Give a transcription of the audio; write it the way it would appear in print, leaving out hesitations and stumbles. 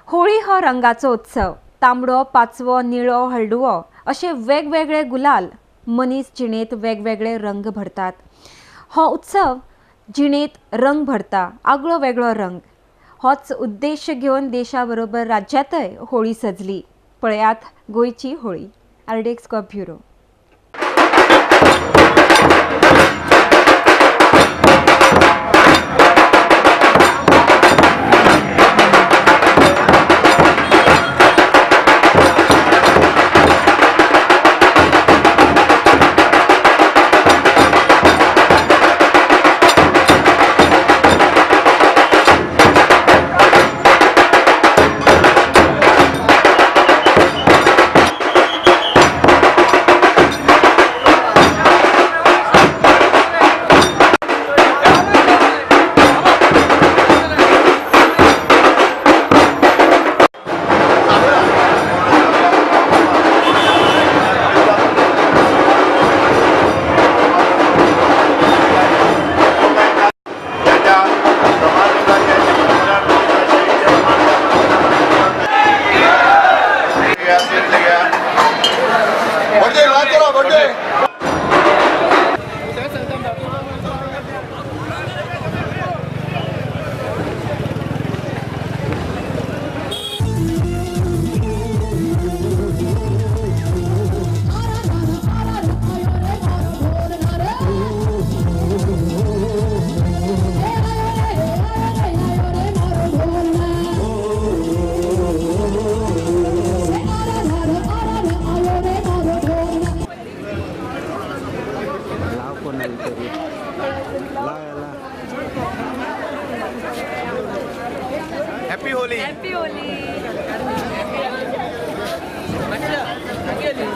होळी हो रंगाचो उत्सव. तांबडो, पाचवो, निळो, हळडुवो अशे वेगवेगळे गुलाल मनीस जिणेंत वेगवेगळे रंग भरतात. हो उत्सव जिणेंत रंग भरता, आगळो वेगळो रंग. होच उद्देश घेवन देशा बरोबर राज्यांतय होळी सजली. पळयात गोंयची Holi. RDX corp bureau. Happy Holi. Happy Holi. Happy Holi.